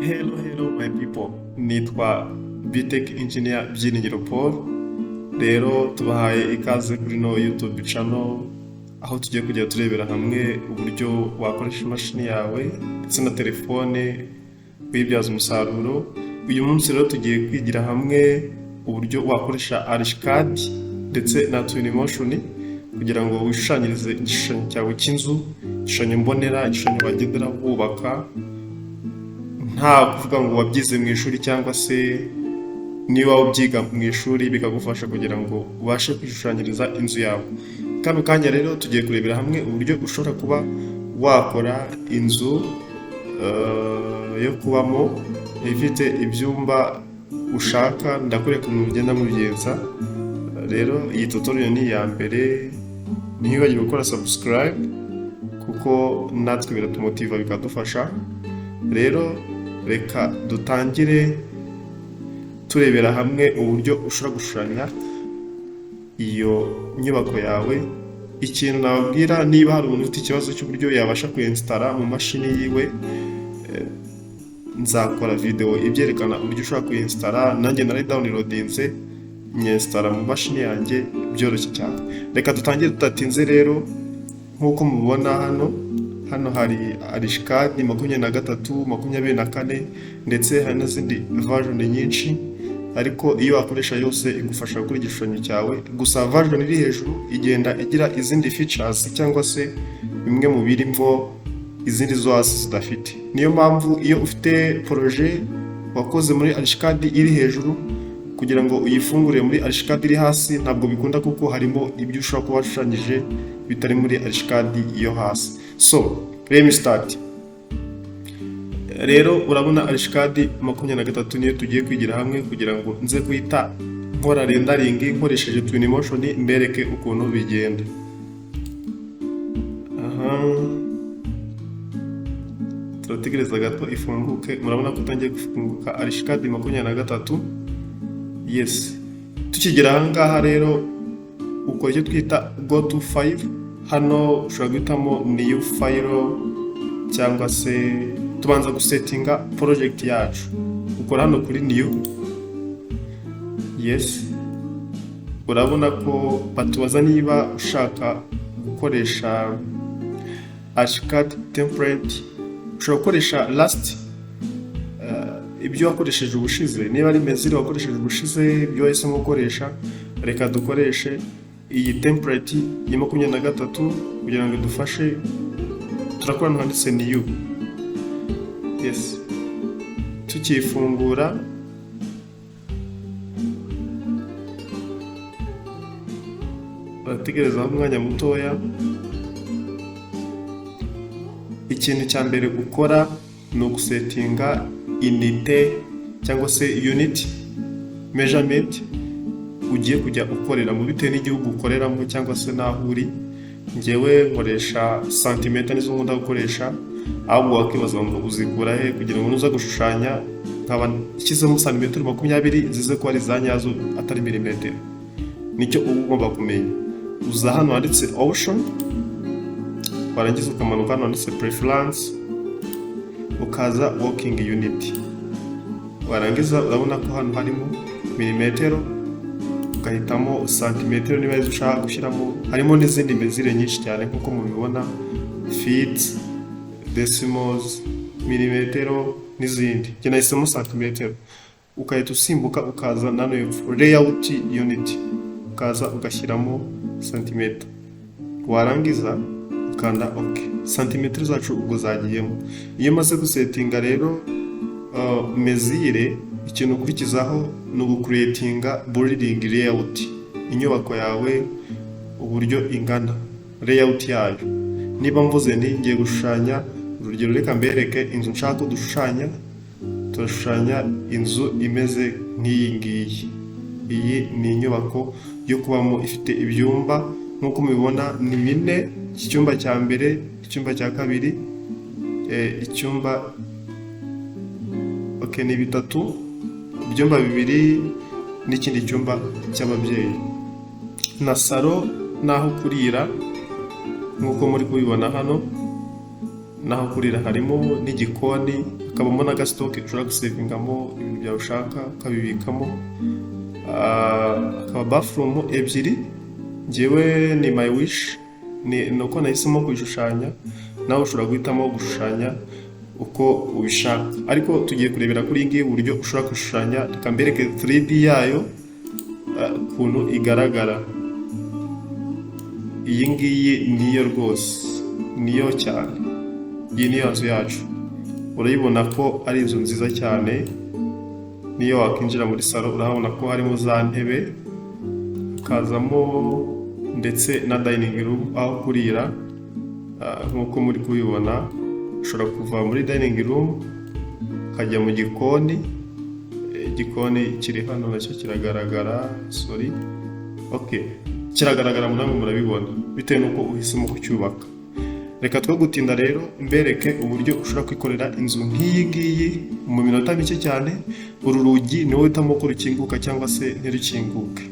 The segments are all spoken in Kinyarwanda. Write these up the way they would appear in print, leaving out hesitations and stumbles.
Hello, hello my people, nitwa Bitech Engineer Byiringiro Paul. Rero tubahaye ikaze kuri no YouTube channel, aho tugiye kujya turebera hamwe uburyo wakoresha imashini yawe ndetse na telefone uyibyaza umusaruro. Uyu munsi rero tugiye kwigira hamwe uburyo wakoresha Archicad ndetse na Twinmotion kugira ngo wishushanyirize igishushanyo cyawe cy'inzu, igishushanyo mbonera, igishushanyo wagendera wubaka, nta kuvuga ngo wabyize mu ishuri, cyangwa se niba ubyiga mu ishuri bikagufasha kugira ngo ubashe kwishushanyiriza inzu yawe. Kano kanya rero tugiye kurebera hamwe uburyo ushobora kuba wakora inzu yo kubamo ifite ibyumba ushaka. Ndakwereka ukuntu ugenda mubigenza. Rero iyi tutorial ni iya mbere, ntiwibagirwe gukora subscribe kuko natwe biratumotiva, bikadufasha. Rero reka dutangire turebera hamwe uburyo ushobora gushushanya iyo nyubako yawe. Ikintu nababwira, niba hari umuntu ufite ikibazo cy'uburyo yabasha kuyinstalla mu mashini yiwe, nzakora video ibyerekana uburyo ushobora kuyinstalla. Nanjye nari downloadinze, nyinstalla mu mashini yanjye byoroshye cyane. Reka dutangire tudatinze. Rero nk'uko mubibona hano hari Archicad 23, 24, ndetse hari n'izindi version nyinshi, ariko iyo wakoresha yose igufasha gukora igishushanyo cyawe. Gusa version iri hejuru igenda igira izindi features cyangwa se bimwe mu birimo izindi zo hasi zidafite. Niyo mpamvu iyo ufite projet wakoze muri Archicad iri hejuru, kugira ngo uyifungure muri Archicad iri hasi ntabwo bikunda, kuko harimo ibyo ushobora kuba washushanyije bitari muri Archicad yo hasi. So let me start. Rero urabona Archicad 23 niyo tugiye kwigira hamwe, kugira ngo nze guhita nkora rendering nkoresheje Twinmotion, mbereke ukuntu bigenda. Aha turategereza gato ifunguke. Murabona ko itangiye gufunguka, Archicad 23. Yes, tukigera aha ngaha rero ukora icyo twita go to file. Hano ushobora guhitamo new file, cyangwa se tubanza gusettinga project yacu. Ukora hano kuri new. Yes, urabona ko batubaza niba ushaka gukoresha Archicad template. Ushobora gukoresha last ibyo wakoresheje ubushize, niba ari mesure wakoresheje ubushize, ibyo wahisemo gukoresha. Reka dukoreshe iyi template ya 23 kugira ngo idufashe. Turakora hano handitse new. Yes, tukifungura barategerezaho umwanya mutoya. Ikintu cya mbere ukora ni ugusettinga unité cyangwa se unit measurement ugiye kujya ukoreramo, bitewe n'igihugu ukoreramo cyangwa se n'aho uri. Ngewe nkoresha santimetero, nizo nkunda gukoresha. Ahubwo wakibaza ngo uzikura he? Kugira ngo nuza gushushanya nkaba nshyizemo santimetero 20, zize ko ari iza nyazo, atari milimetero. Nicyo uba ugomba kumenya. Uza hano handitse option, warangiza ukamanuka hano handitse preference, ukaza working unit, warangiza urabona ko hano harimo milimetero, ugahitamo santimetero niba arizo ushaka gushyiramo. Harimo n'izindi mesure nyinshi cyane nk'uko mubibona: feet, decimals, milimetero n'izindi. Njye nahisemo santimetero. Ugahita usimbuka ukaza nano hepfo, layout unit, ukaza ugashyiramo santimetero, warangiza ukanda ok. Santimetero zacu ubwo zagiyemo. Iyo umaze gusettinga rero mesure, ikintu ukurikizaho ni ugucreatinga building layout, inyubako yawe uburyo ingana, layout yayo. Niba mvuze nti ngiye gushushanya, urugero, reka mbereke inzu nshaka ko dushushanya. Turashushanya inzu imeze nk'iyi ngiyi. Iyi ni inyubako yo kubamo ifite ibyumba nk'uko mubibona ni bine: iki cyumba cya mbere, icyumba cya kabiri, icyumba, okay, ni bitatu, ibyumba bibiri n'ikindi cyumba cy'ababyeyi na salo n'aho kurira nk'uko muri kubibona hano. N'aho kurira harimo, n'igikoni, hakabamo n'agastock ushobora gusavingamo ibintu byawe ushaka ukabibikamo. Hakaba bathroom ebyiri. Njyewe ni my wish, ni uko nahisemo kuyishushanya, nawe ushobora guhitamo gushushanya uko ubishaka, ariko tugiye kurebera kuri iyi ngiyi uburyo ushobora gushushanya. Reka mbereke 3D yayo, ukuntu igaragara. Iyi ngiyi niyo rwose, niyo cyane. Iyi niyo nzu yacu, urayibona ko ari inzu nziza cyane. Niyo wakwinjira muri salo, urahabona ko harimo za ntebe, hakazamo ndetse na dining room, aho kurira. Nk'uko muri kubibona, ushobora kuva muri dining room ukajya mu gikoni. Igikoni kiri hano, nacyo kiragaragara, sorry, okay, kiragaragara, namwe murabibona bitewe n'uko uhisemo kucyubaka. Reka two gutinda rero, mbereke uburyo ushobora kwikorera inzu nk'iyi ngiyi mu minota mike cyane. Uru rugi ni wowe uhitamo ko rukinguka cyangwa se ntirukinguke,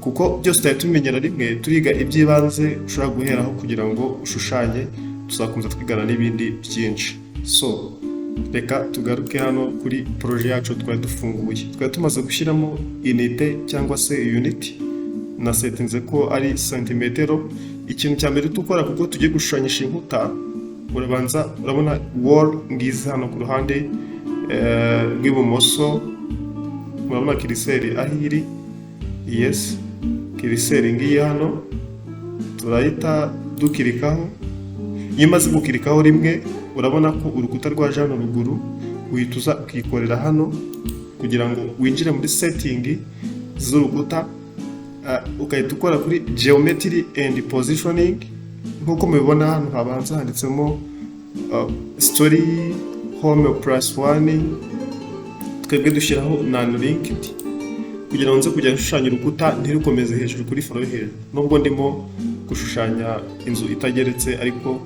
kuko byose tutari tubimenyera rimwe. Turiga iby'ibanze ushobora guheraho kugira ngo ushushanye, tuzakomeza twigana n'ibindi byinshi. So reka tugaruke hano kuri projet yacu twari dufunguye. Twari tumaze gushyiramo unité cyangwa se unit, na setinze ko ari santimetero. Ikintu cya mbere dukora, kuko tugiye gushushanyisha inkuta, urabanza urabona wall ngizi hano ku ruhande rw'ibumoso. Murabona curseur aho iri? Yes, curseur ngiyi hano, turahita dukirikaho. Iyo umaze gukirikaho rimwe, urabona ko urukuta rwaje hano ruguru. Uhita uza ukikorera hano kugira ngo winjire muri setting z'urukuta, ugahita ukora kuri geometry and positioning. Nk'uko mubibona hano habanza handitsemo story home plus one. Twebwe dushyiraho non linked kugira ngo nze kujya nshushanya urukuta ntirukomeze hejuru kuri floor yo hejuru, nubwo ndimo gushushanya inzu itageretse, ariko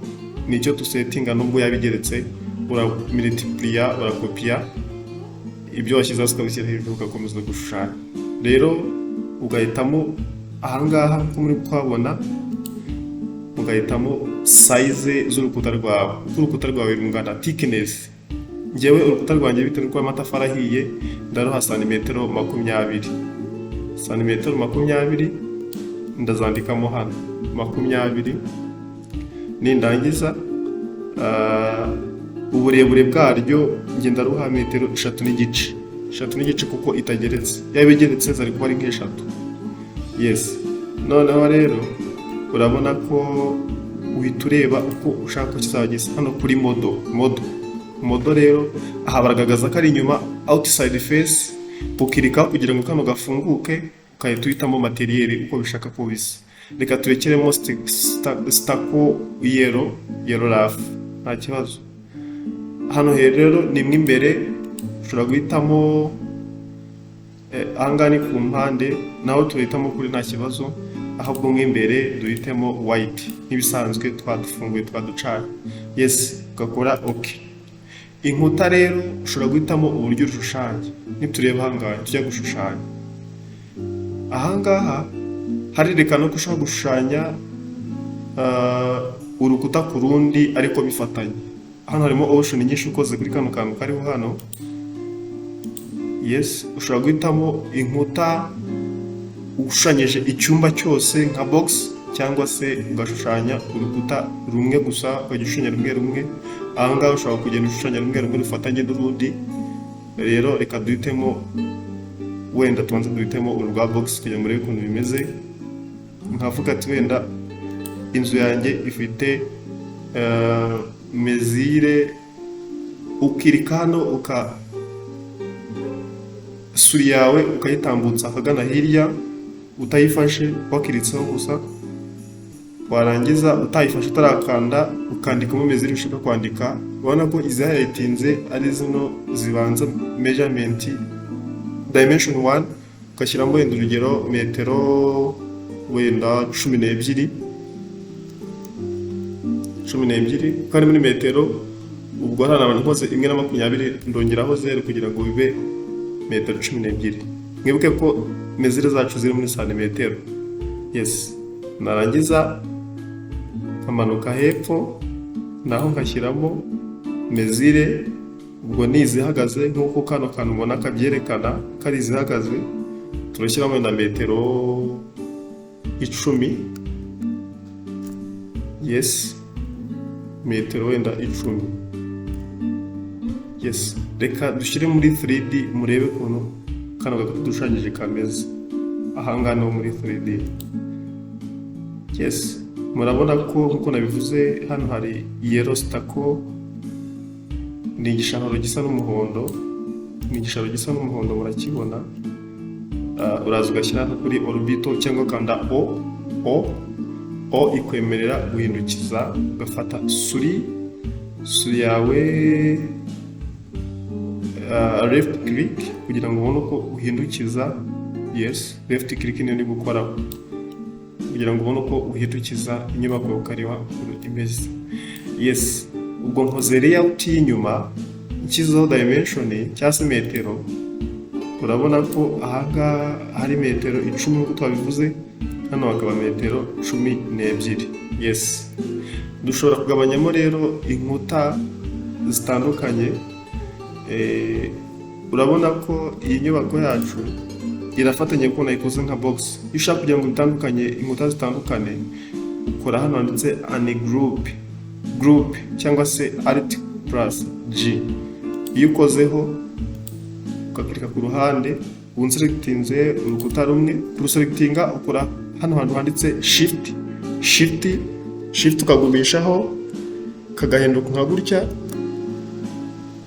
nicyo dusetinga. Nubwo yaba igeretse, uramultipliya, urakopiya ibyo washyize hasi ukabishyira hejuru, ugakomeza gushushanya. Rero ugahitamo ahangaha nko muri kuhabona, ugahitamo size z'urukuta rwawe, uko urukuta rwawe rungana, thickness. Njyewe urukuta rwanjye, bitewe n'uko amatafari ahiye, ndaruha santimetero 20. Santimetero 20 ndazandikamo hano, 20. Nindangiza, uburebure bwaryo njye ndaruha metero 3.5, 3.5, kuko itageretse. Yaba igeretse zari kuba ari nk'eshatu. Yes, noneho rero urabona ko uhita ureba uko ushaka ko kizaba gisa hano kuri model. Model rero aha baragaragaza ko ari inyuma, outside face. Ukirikaho kugira ngo kano gafunguke, ugahita uhitamo material uko bishaka ko bisa. Reka turekeremo stucco yellow, yellow rough, nta kibazo. Hano rero ni mo imbere, ushobora guhitamo. Ahangaha ni ku mpande, naho tuhitamo kuri nta kibazo, ahubwo mo imbere duhitemo white nk'ibisanzwe. Twadufunguye, twaducana. Yes, ugakora ok. Inkuta rero ushobora guhitamo uburyo ushushanya. Nitureba ahangaha, tujya gushushanya ahangaha, harerekana ko ushobora gushushanya urukuta ku rundi ariko bifatanye. Hano harimo option nyinshi ukoze kuri kano kantu kariho hano. Yes, ushobora guhitamo inkuta ushushanyije icyumba cyose nka box, cyangwa se ugashushanya urukuta rumwe gusa, ukajya ushushanya rumwe rumwe. Aha ngaha ushobora kugenda ushushanya rumwe rumwe rufatanye n'urundi. Rero reka duhitemo, wenda tubanze duhitemo uru rwa box kugira ngo murebe ukuntu bimeze. Nkavuga ati wenda inzu yanjye ifite mesure, ukirika hano, uka souris yawe ukayitambutsa ahagana hirya utayifashe, wakiritseho gusa. Warangiza, utayifashe, utarakanda, ukandikamo mesure ushaka kwandika. Ubona ko izihayitinze ari zino zibanza, measurement dimension 1, ugashyiramo wenda urugero metero wenda 12, 12, kuko ari muri metero. Ubwo hano abantu nkoze 1.20, ndongeraho zeru kugira ngo bibe metero 12. Mwibuke ko mesure zacu ziri muri santimetero. Yes, narangiza nkamanuka hepfo. Naho nkashyiramo mesure, ubwo ni izihagaze nk'uko kano kantu ubona kabyerekana ko ari izihagaze. Turashyiramo wenda metero 10. Yes, metero wenda 10. Yes, reka dushyire muri 3D murebe ukuntu kano gakuta dushushanyije kameze. Ahangaha niho muri 3D. Yes, murabona ko nk'uko nabivuze, hano hari yellow stucco, ni igishahuro gisa n'umuhondo, ni igishahuro gisa n'umuhondo, murakibona. Uraza ugashyira hano kuri orbit cyangwa ukanda O. O, O ikwemerera guhindukiza, ugafata souris yawe, left click kugira ngo ubone uko uhindukiza. Yes, left click niyo ndi gukoraho kugira ngo ubone uko uhindukiza inyubako, ukareba ukuntu imeze. Yes, ubwo nkoze layout y'inyuma, nshyizeho dimension cyangwa se metero. Urabona ko ahangaha hari metero 10 nk'uko twabivuze, hano hakaba metero 12. Yes, dushobora kugabanyamo rero inkuta zitandukanye. Urabona ko iyi nyubako yacu irafatanye kuko nayikoze nka box. Iyo ushaka kugira ngo bitandukanye, inkuta zitandukane, ukora hano handitse ungroup, group cyangwa se Alt plus G. Iyo ukozeho ugakirika ku ruhande, ubu nselectinze urukuta rumwe. Kuruselectinga ukora hano hantu handitse shift, shift, shift, ukagumishaho kagahinduka nka gutya.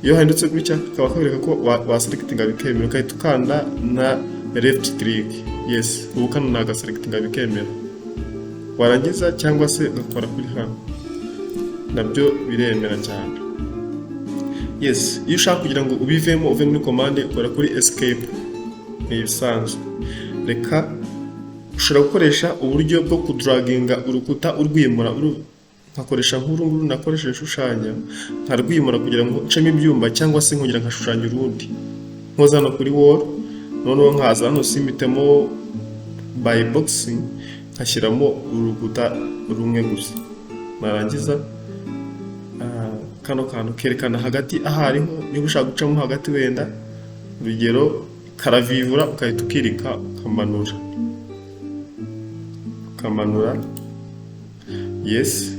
Iyo hahindutse gutya kakaba kakwereka ko waselectinga bikemera, ugahita ukanda na left click. Yes, ubu kano nagaselectinga bikemera. Warangiza cyangwa se ugakora kuri hano, nabyo biremera cyane. Yes, iyo ushaka kugira ngo ubivemo, uve muri commande, ukora kuri escape, ni ibisanzwe. Reka ushobora gukoresha uburyo bwo kudraginga urukuta urwimura, nkakoresha nk'uru nguru nakoresheje shushanya, nkarwimura kugira ngo ncemo ibyumba, cyangwa se nkongera nkashushanya urundi. Nkoza hano kuri wall, noneho nkaza hano simitemo by box, nkashyiramo urukuta rumwe gusa. Narangiza, kano kantu kerekana hagati aho ariho. Niba ushaka gucamo hagati, wenda urugero karavivura, ugahita ukirika ukamanura, ukamanura. Yes,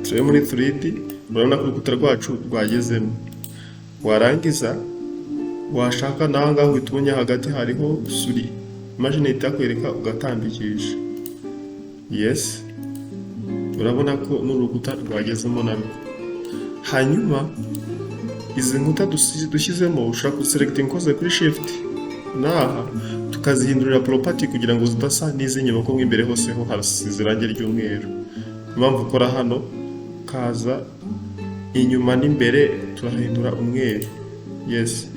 turebe muri 3D, urabona ko urukuta rwacu rwagezemo. Warangiza washaka naho ngaho uhita ubonye hagati hariho souris, imashini ihita yakwereka, ugatambikisha. Yes, urabona ko n'urukuta rwagezemo narwo. Hanyuma izi nkuta dushyizemo ushobora kuselectinga ukoze kuri shift n'aha, tukazihindurira property kugira ngo zidasa n'iz'inyuma, ko mo imbere hose ho hasize irangi ry'umweru. Impamvu ukora hano, kaza inyuma n'imbere turahindura umweru. Yes,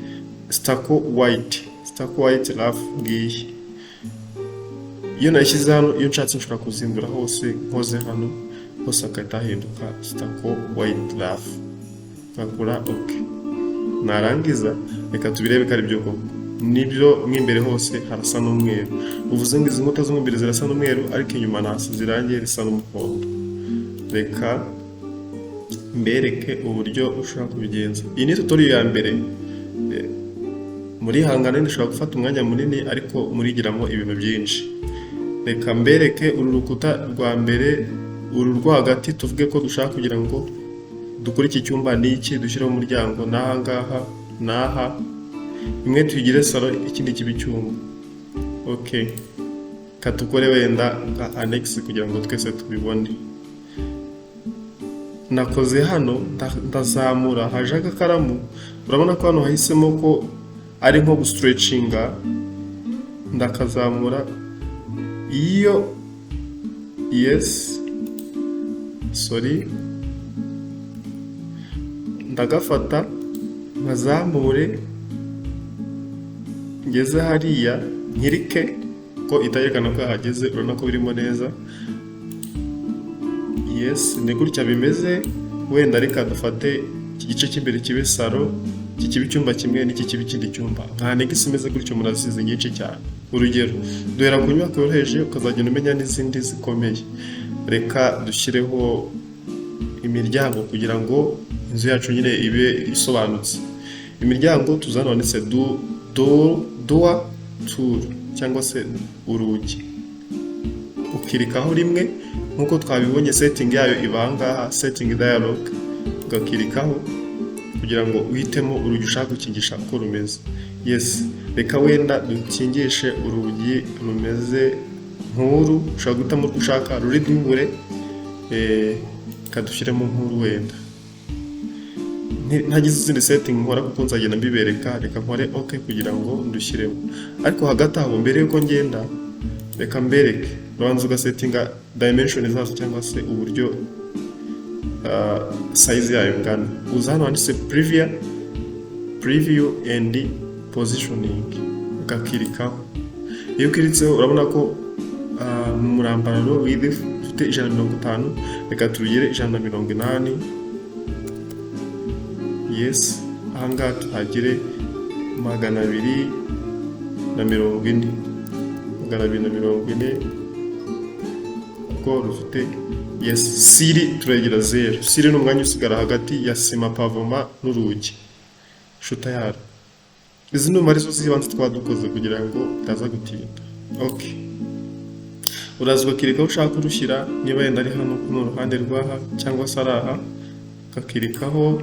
stucco white, stucco white rough ngiyi. Iyo nayishyize hano, iyo nshatse nshobora kuzihindura hose. Nkoze hano hose hagahita hahinduka stucco white rough, nkakora ok. Narangiza reka tubirebe ko ari byo koko. Nibyo, mo imbere hose harasa n'umweru. Uvuze ngo izi nkuta zo mo imbere zirasa n'umweru, ariko inyuma nahasize irangi risa n'umuhondo. Reka mbereke uburyo ushobora kubigenza. Iyi ni tutorial ya mbere. Muri hangane dushobora gufata umwanya munini, ariko murigiramo ibintu byinshi. Reka mbereke uru rukuta rwa mbere, uru rwo hagati. Tuvuge ko dushaka kugira ngo dukore iki cyumba n'iki, dushyireho umuryango n'aha ngaha n'aha, imwe tuyigire salo, ikindi kibe icyumba. Ok, katukore wenda nka annex kugira ngo twese tubibone. Nakoze hano, ndazamura, haje agakaramu. Urabona ko hano hahisemo ko ari nko gustretchinga. Ndakazamura iyo, yes, sorry, ndagafata nkazamure ngeze hariya, nkirike ko itayerekana ko yahageze. Urabona ko birimo neza. Yes, ni gutya bimeze. Wenda reka dufate iki gice cy'imbere kibe salo, iki kibe icyumba kimwe, n'iki kibe ikindi cyumba, nka annex imeze gutyo. Murazizi nyinshi cyane. Urugero, duhera ku nyubako yoroheje, ukazagenda umenya n'izindi zikomeye. Reka dushyireho Imiryango, kugira ngo inzu yacu nyine ibe isobanutse. Imiryango, tuza hano handitse door tool cyangwa se urugi, ukirikaho rimwe. Nk'uko twabibonye, setting yayo iba ahangaha, setting dialog, ugakirikaho kugira ngo uhitemo urugi ushaka gukingisha uko rumeze. Yes, reka wenda dukingishe urugi rumeze nk'uru. Ushobora guhitamo urwo ushaka ruri double. Reka dushyiremo nk'uru wenda. Ntagize izindi setting nkora kuko nzagenda mbibereka. Reka nkore ok kugira ngo ndushyiremo. Ariko hagati aho, mbere yuko ngenda, reka mbereke. Urabanza ugasettinga dimension zazo cyangwa se uburyo size yayo ingana. Uza hano handitse preview and positioning, ugakirikaho. Iyo ukiritseho, urabona ko mu murambararo width ufite 150. Reka turugere 180. Yes, ahangaha tuhagire 240, 240, kuko rufite, yes, sill turagira zero. Sill ni umwanya usigara hagati ya sima pavement n'urugi shuta yarwo. Izi ndumva arizo z'ibanze twaba dukoze kugira ngo bitaza gutinda. Okay, uraza ugakirika aho ushaka kurushyira, niba yenda ari hano kuno ruhande rw'aha cyangwa se ari aha, ugakirikaho,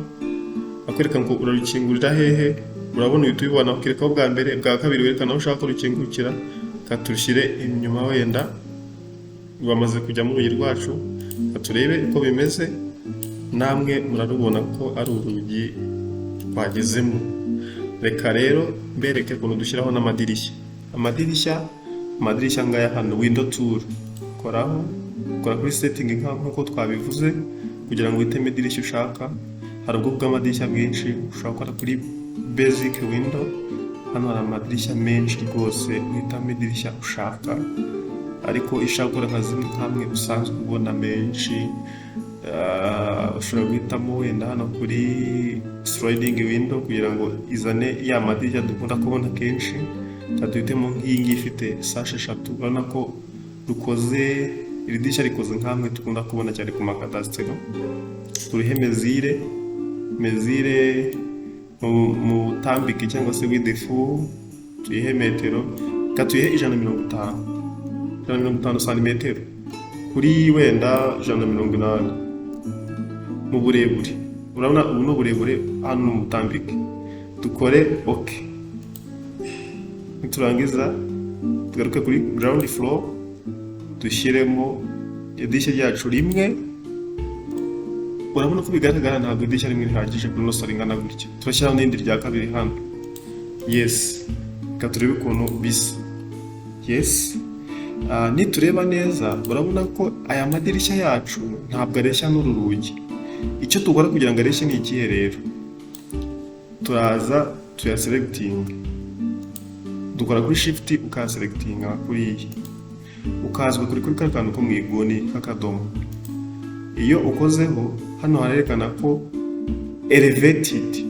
akwereka ngo urarukingurira hehe. Urabona, uhita ubibona, ukirikaho bwa mbere, bwa kabiri werekana aho ushaka rukingukira. Katurushyire inyuma wenda. Bamaze kujya mu rugi rwacu. Turebe uko bimeze. Namwe murarubona ko ari urugi twagezemo. Reka rero mbereke ukuntu dushyiraho n'amadirishya. Amadirishya ngaya hano, window tool, koraho, kora kuri setting nk'uko twabivuze kugira ngo uhitemo idirishya ushaka. Hari ubwoko bw'amadirishya bwinshi. Ushobora gukora kuri basic window. Hano hari amadirishya menshi rwose, uhitamo idirishya ushaka. Ariko ishaka gukora nka zimwe nk'amwe usanzwe ubona menshi, ushobora guhitamo wenda hano kuri sliding window kugira ngo izane ya madirishya dukunda kubona kenshi. Reka duhitemo nk'iyi ngiyi ifite sash eshatu. Urabona ko rukoze, iri dirishya rikoze nk'amwe dukunda kubona cyane ku makadasitero. Turihe mesure mu butambike cyangwa se width, tuyihe metero, reka tuyihe 150, 150 santimetero kuri wenda 180 mu burebure. Urabona ubu ni uburebure, hano ni umutambike. Dukore ok. Niturangiza tugaruke kuri ground floor, dushyiremo idirishya ryacu rimwe. Urabona ko bigaragara, ntabwo idirishya rimwe rihagije kuri ino salo ingana gutya. Turashyiraho n'irindi rya kabiri hano. Yes, reka turebe ukuntu bisa. Yes. Nitureba neza, urabona ko aya madirishya yacu ntabwo areshya n'uru rugi. Icyo dukora kugira ngo areshye ni ikihe rero? Turaza tuyaselectinga, dukora kuri shift, ukayaselectinga kuriya, ukaza kuri kuri ka kantu ko mu iguni k'akadomo. Iyo ukozeho hano harerekana ko elevated.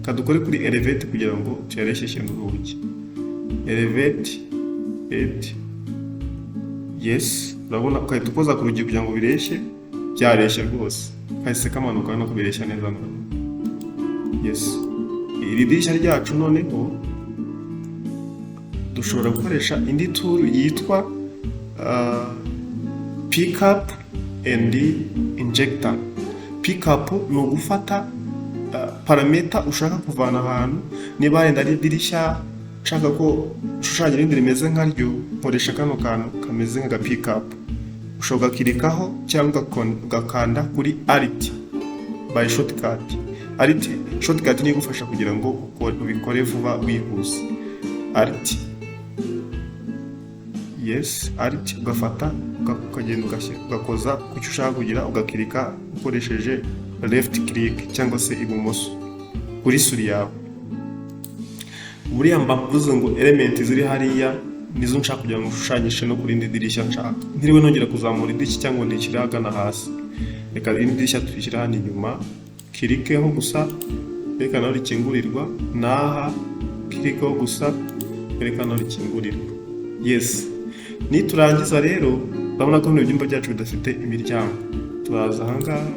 Kadukore kuri elevate kugira ngo tuyareshyeshye n'urugi. Elevate it, yes. Urabona, ugahita ukoza ku rugi kugira ngo bireshye. Byareshye rwose, kahise kamanuka no kubireshya neza none. Yes, iri dirishya ryacu noneho dushobora gukoresha indi tool yitwa pick up and injector. Pick up ni ugufata parameter ushaka kuvana ahantu. Niba wenda ari idirishya nshaka ko ushushanya irindi rimeze nkaryo, nkoresha kano kantu kameze nk'aga pick up. Ushobora ugakirikaho cyangwa ugakanda kuri alt by shortcut. Alt shortcut niyo igufasha kugira ngo ubikore vuba wihuse. Alt, yes, alt, ugafata ukagenda ugakoza ku cyo ushaka kugira, ugakirika ukoresheje left click cyangwa se ibumoso kuri souris yawe. Buriya mba mvuze ngo element ziri hariya nizo nshaka kugira ngo ushushanyishe no ku rindi dirishya nshaka, ntiriwe nongera kuzamura idirishya cyangwa ngo ndishyire ahagana hasi. Reka irindi dirishya turishyire hano inyuma, kirikeho gusa yerekana aho rikingurirwa, n'aha kirikeho gusa yerekana aho rikingurirwa. Yes, niturangiza rero, urabona ko bino byumba byacu bidafite imiryango. Turaza ahangaha.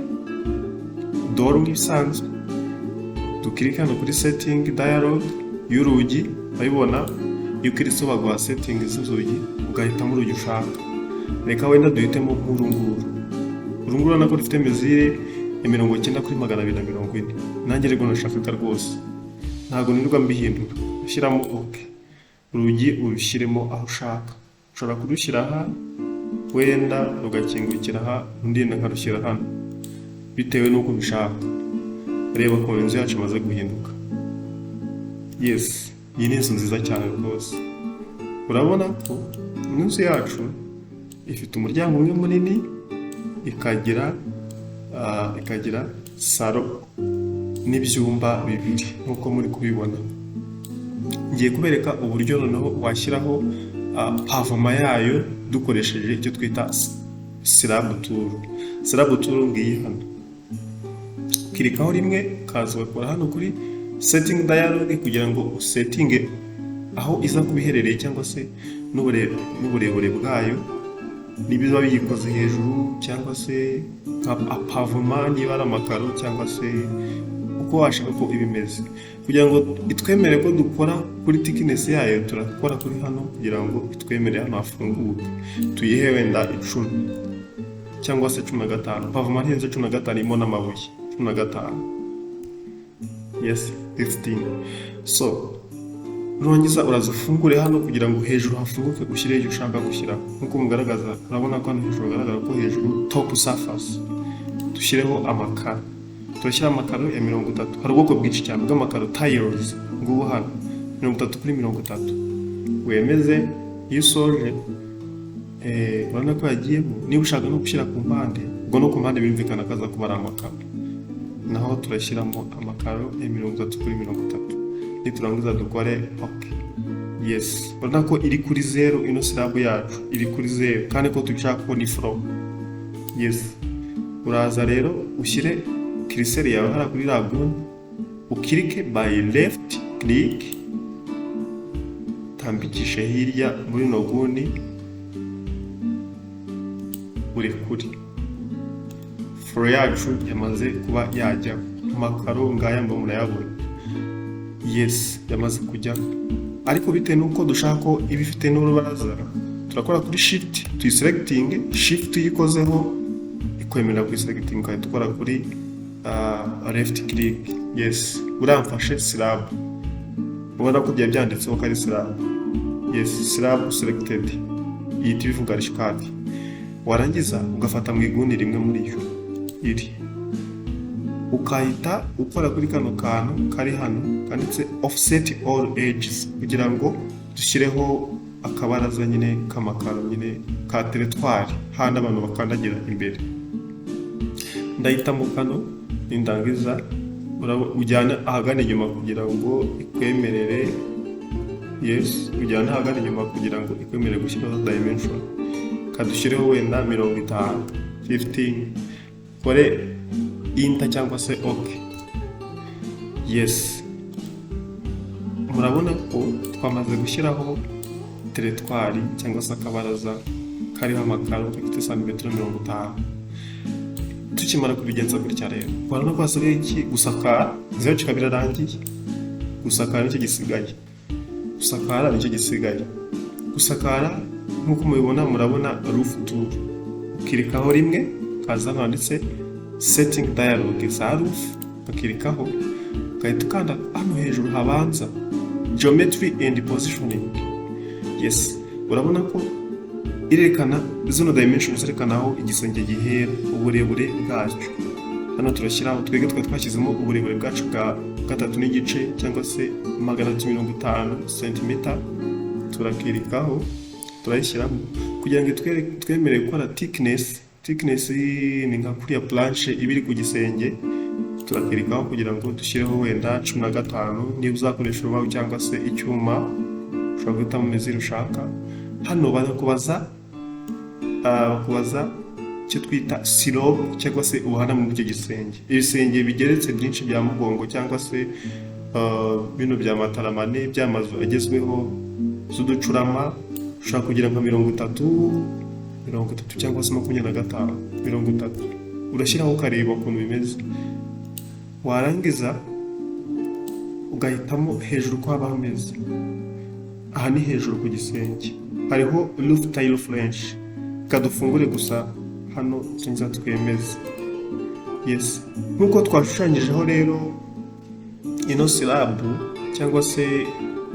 door nk'ibisanzwe. Dukirike hano kuri setting dialog y'urugi. Urabibona, iyo ukiritseho baguha setting z'inzugi, ugahitamo urugi ushaka. Reka wenda duhitemo nk'uru nguru. Uru nguru urabona ko rufite mesure ya 90 kuri 240. Nanjye rero nashakaga rwose, ntabwo nirirwa mbihindura. Ushyiramo OK, urugi urushyiremo aho ushaka. Ushobora kurushyira aha, wenda rugakingukira aha, undi yenda nkarushyira hano, bitewe n'uko ubishaka. Reba ukuntu inzu yacu imaze guhinduka. Yes, iyi ni inzu nziza cyane rwose. Urabona ko inzu yacu ifite umuryango umwe munini, ikagira salo n'ibyumba bibiri nk'uko muri kubibona. Ngiye kubereka uburyo noneho washyiraho pavement yayo dukoresheje icyo twita slab tool. Slab tool ngiyi hano, kirikaho rimwe, ukaza ugakora hano kuri setting dialog kugira ngo usetinge aho iza kuba iherereye cyangwa se n'uburebure bwayo, niba biyikoze hejuru cyangwa se nka pavement, niba ari amakaro cyangwa se uko washaka ko iba imeze. Kugira ngo itwemere ko dukora kuri thickness yayo, turakora kuri hano kugira ngo itwemere hano hafunguke. Tuyihe wenda 10 cyangwa se 15. Pavement ntirenze 15, irimo n'amabuye 15. Yes, 15. So nurangiza uraza ufungure hano kugira ngo hejuru hafunguke, ushyireho icyo ushaka gushyiraho. Nk'uko mugaragaza, urabona ko hano hejuru hagaragara ko hejuru top surface dushyireho amakaro. Turashyira amakaro ya 30. Hari ubwoko bwinshi cyane bw'amakaro, tiles. Ngubu hano 30 kuri 30, wemeze. Iyo usoje, urabona ko yagiyemo. Niba ushaka no gushyira ku mpande, ubwo no ku mpande birumvikana ko aza kuba ari amakaro, naho turashyiramo amakaro ya 30 kuri 30. Niturangiza dukore OK. Yes, urabona ko iri kuri zeru. Ino slab yacu iri kuri zeru kandi ko tubishaka ko ni floor. Yes, uraza rero ushyire cursor yawe hariya kuri raguni, ukirike by left click, tambikishe hirya muri ino nguni, urekure. Floor yacu yamaze kuba yajyaho. Amakaro ngaya ngo murayabona. Yes, yamaze kujyaho, ariko bitewe n'uko dushaka ko iba ifite n'urubaraza, turakora kuri shift tuyiselecting. Shift iyo ikozeho ikwemerera kuyiselecting, ugahita ukora kuri left click. Yes, uramfashe slab. Ubona ko byari byanditseho ko ari slab. Yes, slab selected, ihita ibivuga Archicad. Warangiza ugafata mu iguni rimwe muri yo iri, ukahita ukora kuri kano kantu kari hano kanditse offset all edges, kugira ngo dushyireho akabaraza nyine k'amakaro nyine ka trottoir, handi abantu bakandagira imbere. Ndahitamo kano. Nindangiza ujyane ahagana inyuma kugira ngo ikwemerere. Yes, ujyane ahagana inyuma kugira ngo ikwemerere gushyiraho dimension. Kadushyireho wenda 50, 15, kore enter cyangwa se OK. Yes, murabona ko twamaze gushyiraho trottoir cyangwa se akabaraza kariho amakaro gafite santimetero 50. Tukimara kubigenza gutya rero, urabona ko hasigaye iki? Gusakara. Inzu yacu ikaba irarangiye. Gusakara nicyo gisigaye. Gusakara nicyo gisigaye. Gusakara, nk'uko mubibona, murabona roof tool, ukirikaho rimwe, kaza hano handitse setting dialog za roof, ukakirikaho, ugahita ukanda hano hejuru habanza geometry and positioning. Yes, urabona ko irerekana zino dimensions, zerekana aho igisenge gihera, uburebure bwacyo. Hano turashyiraho, twebwe twari twashyizemo uburebure bwacu bwa 3.5 cyangwa se 350 sentimeta. Turakirikaho, turayishyiramo kugira ngo twemere gukora thickness. Thickness ni nka kuriya planche iba iri ku gisenge. Turakirikaho kugira ngo dushyireho wenda 15. Niba uzakoresha urubaho cyangwa se icyuma, ushobora guhitamo mesure ushaka. Hano barakubaza icyo twita slope cyangwa se ubuhaname muri icyo gisenge. Ibisenge bigeretse byinshi bya mugongo cyangwa se bino bya mataramane by'amazu agezweho z'uducurama, ushobora kugira nka 30, 30 cyangwa se 25, 30. Urashyiraho ukareba ukuntu bimeze. Warangiza ugahitamo hejuru ko haba hameze. Aha ni hejuru ku gisenge, hariho roof tile french. Reka dufungure gusa hano tuza twemeze. Yes, nk'uko twashushanyijeho rero ino slab cyangwa se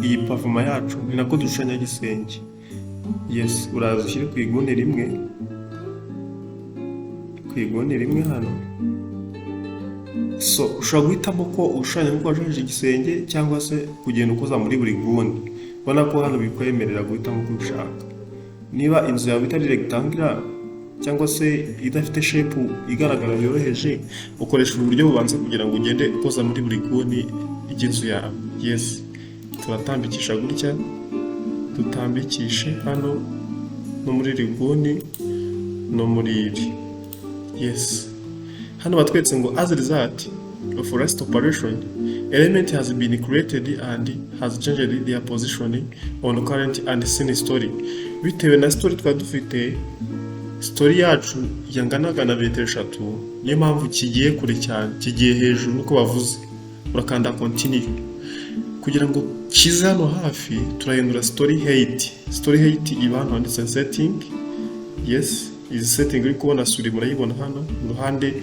iyi pavement yacu, ni nako dushushanya igisenge. Yes, uraza ushyire ku iguni rimwe, ku iguni rimwe hano. So ushobora guhitamo ko ushushanya nk'uko washushanyije igisenge, cyangwa se kugenda ukoza muri buri nguni. Ubona ko hano bikwemerera guhitamo uko ubishaka. Niba inzu yawe itari rectangular cyangwa se idafite shape igaragara yoroheje, ukoresha ubu buryo bubanza kugira ngo ugende ukoza muri buri nguni ry'inzu yawe. Yes, turatambikisha gutya, dutambikishe hano no muri iri nguni no muri iri. Yes, hano batweretse ngo "As a result of last operation, element has been created and has changed their position on current and scene story." Bitewe na story twari dufite, story yacu yanganaga na metero 3, niyo mpamvu kigiye kure cyane, kigiye hejuru niko bavuze. Urakanda continue. Kugira ngo kize hano hafi, turahindura story height. Story height iba hano handitse setting. Yes, izi setting uri kubona souris, murayibona hano mu ruhande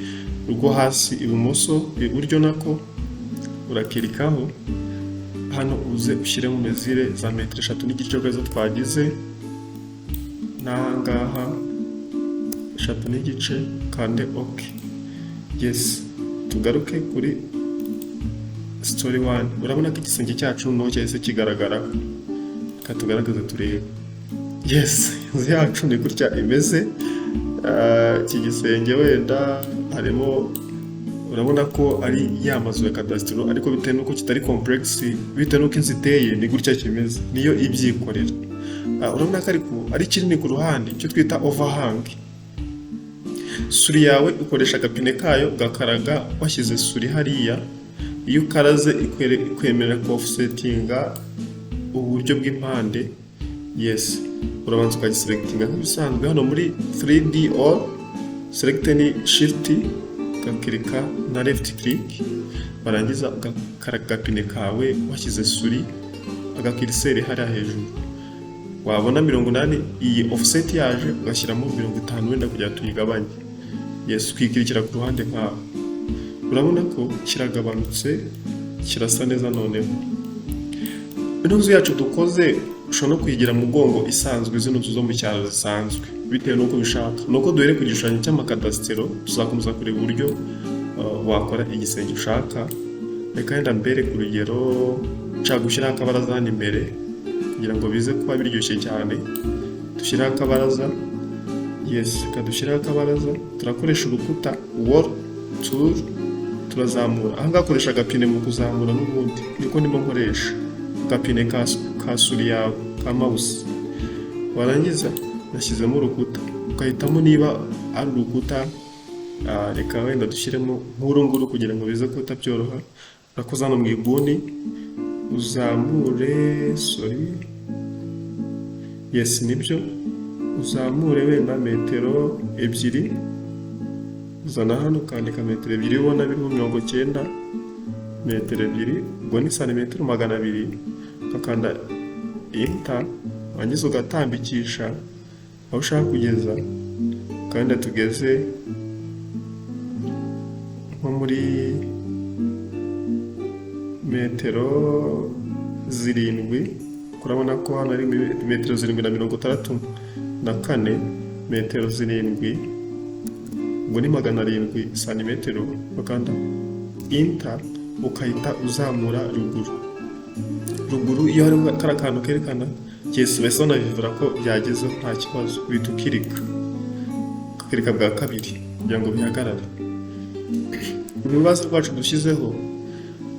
rwo hasi ibumoso, iburyo nako. Urakirikaho hano, uze ushyiremo mesure za metero 3.5 arizo twagize n'ahangaha 3.5, kande OK. Yes, tugaruke kuri story one. Urabona ko igisenge cyacu noneho cyahise kigaragara. Reka tugaragaze turebe. Yes, inzu yacu ni gutya imeze. Iki gisenge wenda harimo, urabona ko ari ya mazu ya kadasitiro, ariko bitewe n'uko kitari complex, bitewe n'uko inzu iteye, ni gutya kimeze, niyo ibyikorera. Urabona ko ariko ari kinini ku ruhande, icyo twita overhang. Souris yawe ukoresha agapine kayo ugakaraga washyize souris hariya. Iyo ukaraze ikwemerera offsetinga uburyo bw'impande. Yes, urabanza ukagiselectinga nk'ibisanzwe hano muri 3D all select, ni shift ugakirika na left click, warangiza ugakaraga agapine kawe washyize souris, agacurseur hariya hejuru. Wabona 80 iyi offset yaje, ugashyiramo 50 wenda kugira ngo tuyigabanye. Yes, ukikirikira ku ruhande nkaho. Urabona ko kiragabanutse, kirasa neza. Noneho ino nzu yacu dukoze ushobora no kuyigira mu mugongo isanzwe, zino nzu zo mu cyaro zisanzwe, bitewe n'uko ubishaka. Ni uko duhere ku gishushanyo cy'amakadasitero, tuzakomeza kureba uburyo wakora igisenge ushaka. Reka wenda mbere ku rugero nshaka gushyiraho akabaraza hano imbere kugira ngo bize kuba biryoshye cyane. Dushyireho akabaraza. Yes, reka dushyireho akabaraza. Turakoresha urukuta, wall tool, turazamura ahangaha. Koresha agapine mu kuzamura, n'ubundi niko ndimo nkoresha agapine ka souris yawe, ka mouse. Warangiza nashyizemo urukuta, ugahitamo niba ari urukuta. Reka wenda dushyiremo nk'uru nguru kugira ngo bize guhita byoroha. Urakoza hano mu iguni uzamure, sorry, yes, nibyo, uzamure wenda metero 2. Uzana hano ukandika metero 2, ubona biriho 90, metero 2, ubwo ni santimetero 200. Ugakanda enter, warangiza ugatambikisha aho ushaka kugeza. Kandi tugeze nko muri metero 7. Urabona ko hano ari metero 7 na 64, metero 7, ubwo ni 700 santimetero. Ukanda enter, ukahita uzamura ruguru. Ruguru iyo harimo kariya kantu kerekana yes, bahise banabivura ko byagezeho, nta kibazo. Uhita ukirika, ukakirika bwa kabiri kugira ngo bihagarare. Urubaza rwacu dushyizeho,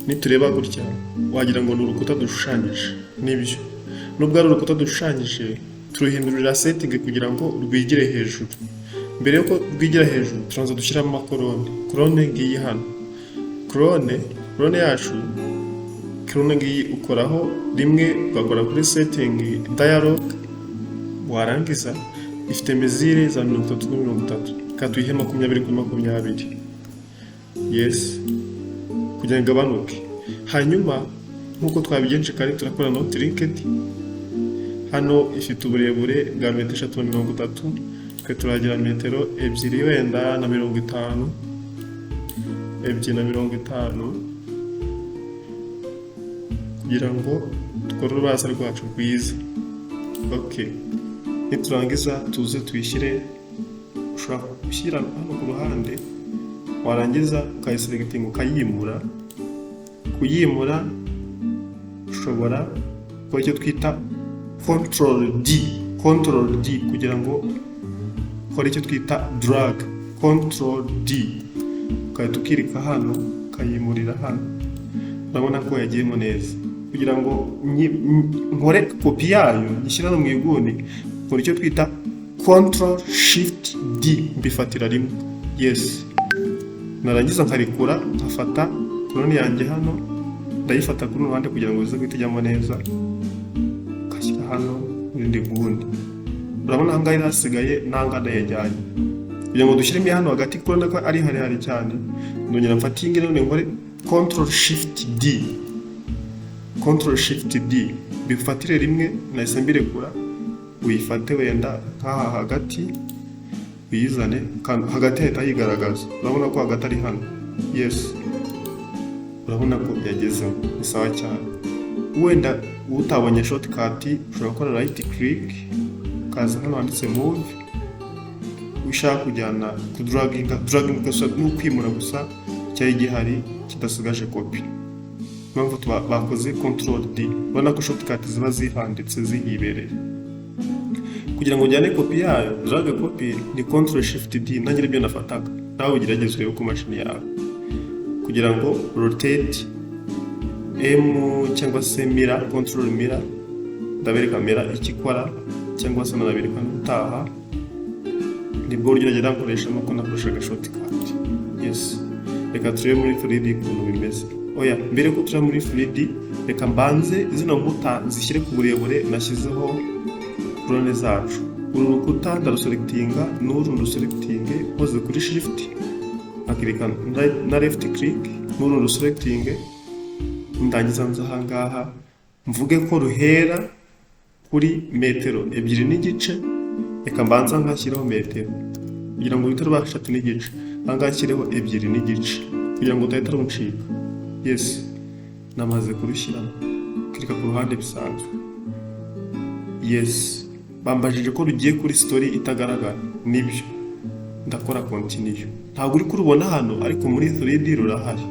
nitureba gutya wagira ngo ni urukuta dushushanyije. Nibyo, nubwo ari urukuta dushushanyije, turuhindurira setting kugira ngo rwigire hejuru. Mbere yuko rwigira hejuru, turabanza dushyiramo amacolonne. Colonne ngiyi hano, colonne yacu, colonne ngiyi. Ukoraho rimwe, ugakora kuri setting dialog. Warangiza ifite mesure za 30 kuri 30, reka tuyihe 20 kuri 20. Yes. kugira ngo igabanuke. Hanyuma nk'uko twabigenje kare, turakora not linked. Hano ifite uburebure bwa metero 3.30, twe turagira metero 2 wenda na 50, 2.50, kugira ngo dukore urubaraza rwacu rwiza. Ok, niturangiza tuze tuyishyire. Ushobora gushyira hano ku ruhande, warangiza ukayiselectinga, ukayimura. Kuyimura ushobora gukora icyo twita control D, control D, kugira ngo ukore icyo twita drag. Control D, ugahita ukirika hano, ukayimurira hano. Urabona ko yagiyemo neza. Kugira ngo nkore kopi yayo nyishyire hano mu iguni, nkora icyo twita control shift D, mbifatira rimwe. Yes, narangiza nkarekura, nkafata colonne yanjye hano, ndayifata kuri runo ruhande kugira ngo bize guhita ijyamo neza, ngashyira hano mu rindi nguni. Urabona ahangaha yari hasigaye, n'ahangaha ndayajyanye. Kugira ngo dushyiremo hano hagati, kubona ko ari harehare cyane, ndongera mfate iyi ngiyi none nkore control shift D, control shift D, bifatire rimwe. Nahise mbirekura. Uyifate wenda nk'aha hagati, uyizane hagati, hahita yigaragaza. Urabona ko hagati ari hano. Yes, urabona ko yagezemo, ni sawa cyane. Wenda utabonye shortcut, ushobora gukora right click, ukaza hano handitse move. Ushaka kujyana kudraginga, draginga gusa ni ukwimura gusa cyari gihari kidasigaje kopi. Impamvu bakoze control D, ubona ko shortcut ziba zihanditse zihibereye. Kugira ngo ujyane kopi yayo, drag copy ni control shift D. Nanjye nibyo nafataga, nawe ugerageze urebe ku mashini yawe. Kugira ngo rotate, M cyangwa se mirror, control mirror. Ndabereka mirror icyo ikora, cyangwa se nanabereka n'ubutaha. Nibwo buryo nagenda nkoresha nuko nakoreshaga shortcut. Yes, reka turebe muri 3D ukuntu bimeze. Oya, mbere ko tureba muri 3D, reka mbanze zino nkuta zishyire ku burebure nashyizeho colonne zacu. Uru rukuta ndaruselectinga, n'uru nduselectinge nkoze kuri shift, nkakirika na left click, n'uru nduselectinge. Ndangiza nza ahangaha, mvuge ko ruhera kuri metero 2.5. Reka mbanza nkashyiraho metero kugira ngo ruhite ruba 3.5. Ahangaha nshyireho 2.5 kugira ngo udahita runcika. Yes, namaze kurushyiramo. Kirika ku ruhande bisanzwe. Yes, bambajije ko rugiye kuri story itagaragara. Nibyo, ndakora continue. Ntabwo uri kurubona hano, ariko muri 3D rurahari,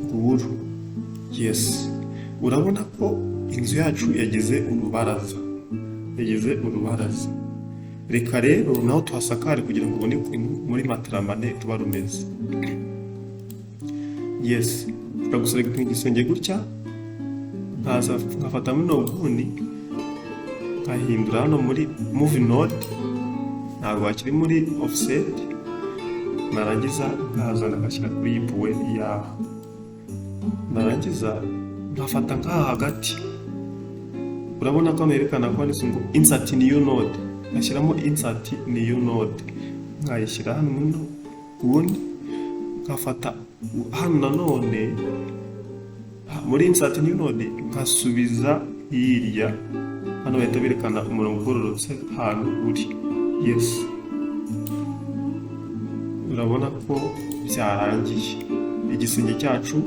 nguru. Yes, urabona ko inzu yacu yagize urubaraza, yagize urubaraza. Reka rero naho tuhasakare kugira ngo ubone ukuntu muri materamane ruba rumeze. Yes, ushobora guselectinga igisenge gutya, nkaza nkafata muno nguni, nkahindura hano muri move node, ntabwo hakiri muri offset. Narangiza nkazana ngashyira kuri iyi puwe yaho, narangiza nkafata nk'aha hagati. Urabona ko hano yerekana ko handitse ngo insert new node, ngashyiramo insert new node, nkayishyira hano muno ubundi nkafata hano nanone muri insert new node, nkasubiza hirya. Hano bahita berekana umurongo ugororotse ahantu uri. Yes, urabona ko byarangiye. Igisenge cyacu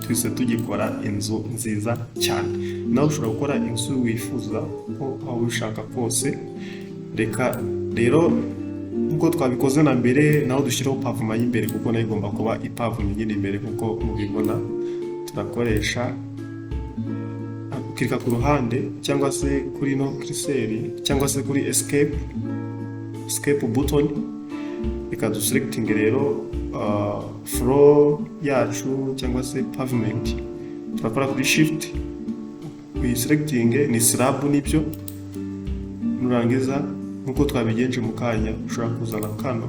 twese tugikora inzu nziza cyane. Nawe ushobora gukora inzu wifuza ko waba ubishaka kose. Reka rero nk'uko twabikoze na mbere, naho dushyireho pavement y'imbere, kuko nayo igomba kuba ipavomye nyine imbere nk'uko mubibona. Turakoresha kirika ku ruhande, cyangwa se kuri no cursor, cyangwa se kuri escape button. Reka duselectinge rero floor yacu cyangwa se pavement. Turakora kuri shift, uyiselectinge, ni slab nibyo. Nurangiza, nk'uko twabigenje mu kanya, ushobora kuzana kano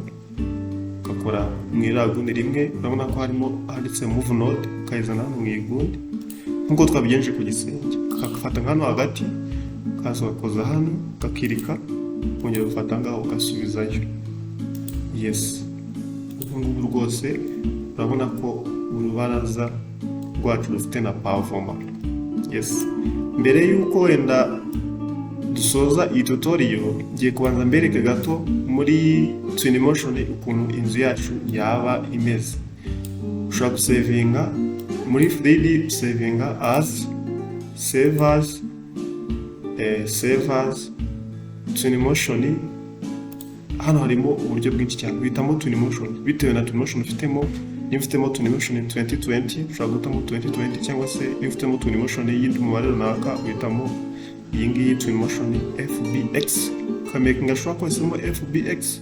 ugakora mu iraguni rimwe. Urabona ko harimo handitse move node, ukayizana hano mu iguni nk'uko twabigenje ku gisenge, ukafata hano hagati, ukaza ugakoza hano, ugakirika, ukongera ugafata ngaho ugasubizayo. Yes, ubu ngubu rwose urabona ko urubaraza rwacu rufite na pavement. Yes, mbere y'uko wenda dusoza iyi tutorial, ngiye kubanza mbereke gato muri Twinmotion ukuntu inzu yacu yaba imeze. Ushobora gusevinga muri 3D, savinga as, save as, save as Twinmotion. Hano harimo uburyo bwinshi cyane, uhitamo Twinmotion bitewe na Twinmotion ufitemo. Niba ufitemo Twinmotion 2020, ushobora guhitamo 2020, cyangwa se niba ufitemo Twinmotion y'indi mubare runaka, uhitamo iyi ngiyi Twinmotion FBX, ukamakinga sure ko wahisemo FBX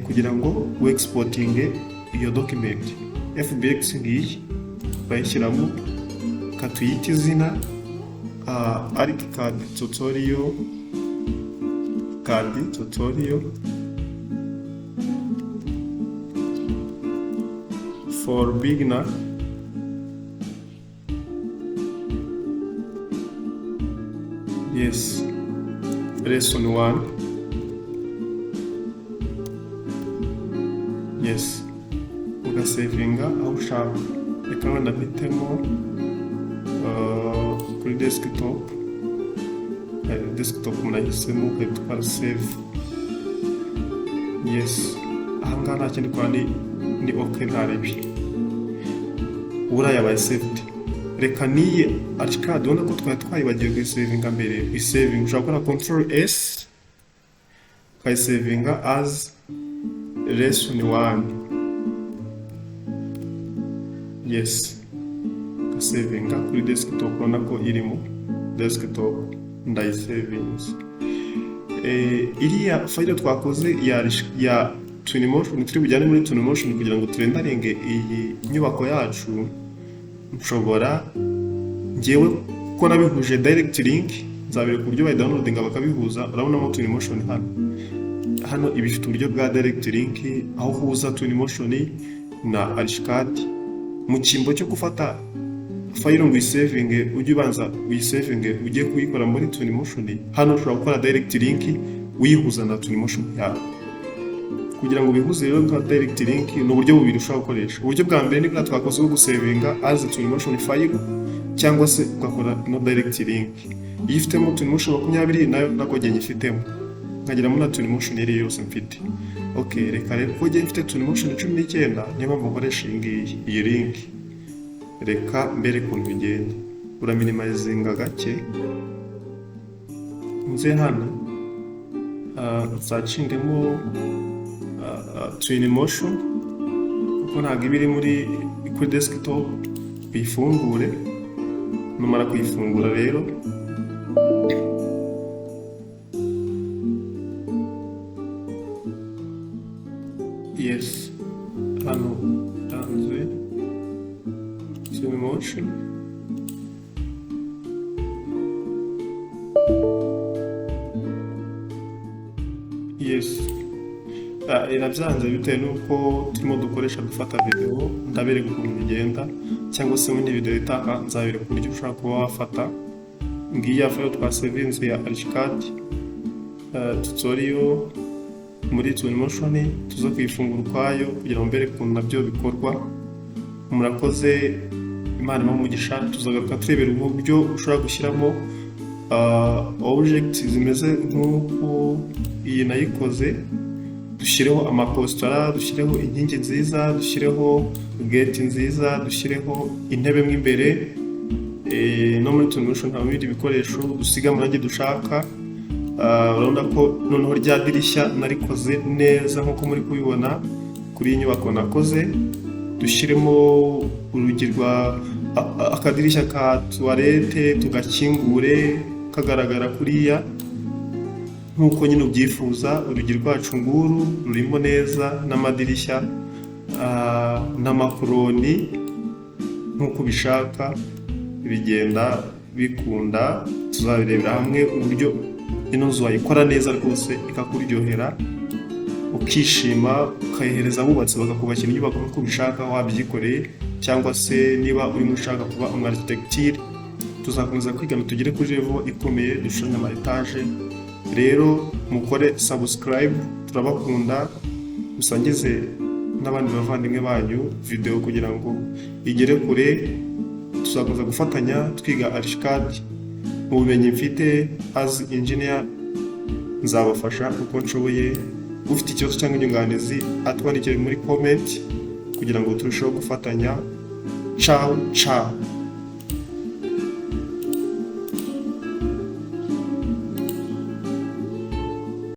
kugira ngo wexportinge iyo document. FBX ngiyi, bayishyiramo, katuyite izina ArchiCAD tutorial, CAD tutorial for beginner. Yes, lesson 1. Yes, ugasevinga aho ushaka. Reka wenda mpitemo kuri desktop. Desktop munahisemo, ugahita ukora save. Yes, ahangaha nta kindi ukora, ni ok, ntarebi buriya yabaye saved. Reka niyi ArchiCAD, ubona ko twari twayibagiwe kuyisevinga mbere. Uyisevinga, ushobora gukora Control S, ukayisevinga as lesson 1. Yes, ugasevinga kuri desktop, ubona ko irimo desktop, ndayisevinze. Iriya file twakoze ya Twinmotion turi bujyane muri Twinmotion kugira ngo turenderinge iyi nyubako yacu. Nshobora ngewe ko nabihuje direct link, nzabereka uburyo bayidownloadinga bakabihuza. Urabonamo Twinmotion hano. Hano iba ifite uburyo bwa direct link, aho uhuza Twinmotion na ArchiCAD. Mu cyimbo cyo gufata file ngo uyisevinge, ujye ubanza uyisevinge ujye kuyikora muri Twinmotion, hano ushobora gukora direct link uyihuza na Twinmotion yawe. Kugira ngo ubihuze rero nka direct link, ni uburyo bubiri ushobora gukoresha. Uburyo bwa mbere ni bwa twakoze bwo gusevinga as Twinmotion file, cyangwa se ugakora no direct link. Iyo ufitemo Twinmotion 20, nayo nako njye nyifitemo, nkagiramo na Twinmotion iyo ari yo yose mfite. Ok, reka rero ko njye mfite Twinmotion 19, niyo mpamvu nkoresha iyi ngiyi, iyi link. Reka mbere ukuntu bigenda, uraminimizinga gake, nze hano nsacingemo Twinmotion, kuko ntabwo iba iri muri kuri desktop. Uyifungure. Numara kuyifungura rero, yes, hano hanze Twinmotion. Yes, irabyanze bitewe n'uko turimo dukoresha dufata video. Ndabereka ukuntu bigenda, cyangwa se muri video itaha nzabereka uburyo ushobora kuba wafata. Ngiyi ya file twasevinze ya ArchiCAD tutorial muri Twinmotion, tuza kuyifungura ukwayo kugira ngo mbereke ukuntu nabyo bikorwa. Murakoze, Imana ibahe umugisha. Tuzagaruka turebera uburyo ushobora gushyiramo object zimeze nk'uko iyi nayikoze, dushyireho amakositara, dushyireho inkingi nziza, dushyireho gate nziza, dushyireho intebe mo imbere. No muri Twinmotion habamo ibindi bikoresho, dusiga amarangi dushaka. Urabona ko noneho rya dirishya narikoze neza nk'uko muri kubibona kuri iyi nyubako nakoze. Dushyiremo urugi rwa akadirishya ka toilette, tugakingure kagaragara kuriya nk'uko nyine ubyifuza. Urugi rwacu nguru rurimo neza, n'amadirishya n'amakoroni nk'uko ubishaka, bigenda bikunda. Tuzabirebera hamwe uburyo ino nzu wayikora neza rwose ikakuryohera, ukishima, ukayihereza abubatsi bakakubakira inyubako nk'uko ubishaka wabyikoreye, cyangwa se niba urimo ushaka kuba umu architecture. Tuzakomeza kwigana tugere kuri level ikomeye, dushushanye ama etaje. Rero mukore subscribe, turabakunda, musangize. n'abandi bavandimwe banyu video kugira ngo igere kure. Tuzakomeza gufatanya twiga Archicad. Mu bumenyi mfite as engineer, nzabafasha uko nshoboye. Ufite ikibazo cyangwa inyunganizi atwandikire muri comment kugira ngo turusheho gufatanya. Ciao ciao.